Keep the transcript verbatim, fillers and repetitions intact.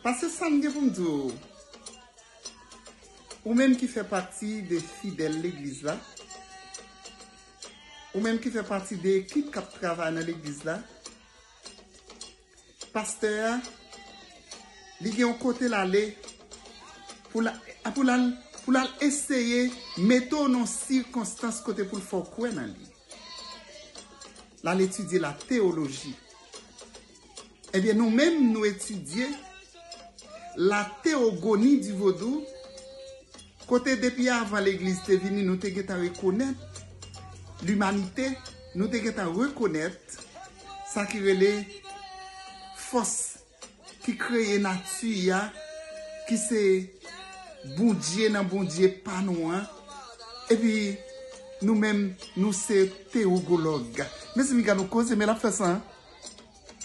Paske sa m gen pou m di w, ou menm ki fè pati de fidèl legliz la, ou menm ki fè pati de ekip k ap travay nan legliz la, pastè a, li gen yon kote l ale pou l pou l al pou l al eseye mete w nan yon sikonstans kote pou l fè w kwè nan li. L al etidye la teyoloji. Ebyen, nou menm, nou etidye la théogonie du vodou, kote depi avan legliz te vini, nou te gentan rekonèt limanite, nou te gentan rekonèt sa ki rele fòs ki kreye nati a, ki se Bondye nan Bondye pa nou an. Epi, nou menm, nou se teyogològ. Mezanmi, gad yon koze, men l ap fè sa, hein?